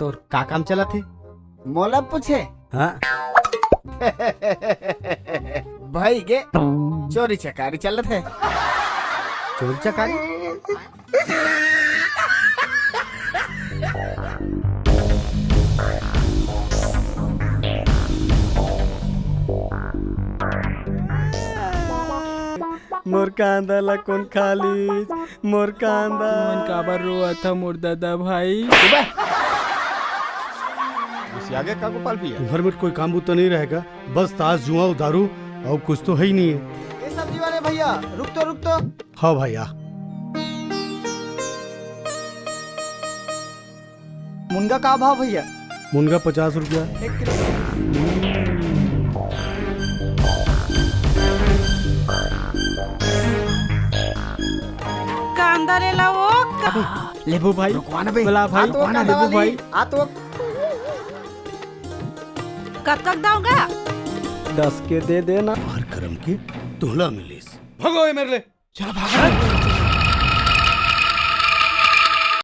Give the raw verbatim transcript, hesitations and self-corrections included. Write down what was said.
तोर का काम चलत हे? मोला पूछे? हाँ। भाई के चोरी चकारी चलत हे। चोरी चकारी? मोर कांदा ला कोन खा लीस? मोर कांदा। तुमन काबर रोवत ह मोर ददा भाई? आगे का गोपाल भैया? घर में कोई काम बूता नहीं रहेगा, बस ताश, जुआ और दारू, और कुछ तो है ही नहीं है। ए सब्जी वाले भैया, रुक तो, रुक तो। हाँ भाई, आ। मुनगा का भाव भैया? मुनगा पचास रुपया। एक किलो। कांदा ले ला वो का- लेबू भाई, रुकवा ना बे। बोला भाई, आ तो रुकवा ना, कांदा लेबू वाली। भाई। आ तो कतका के दाऊंगा? दस के दे देना। हर करम के तोला मिलिस। भगो ए मेरे ले। चल भाग।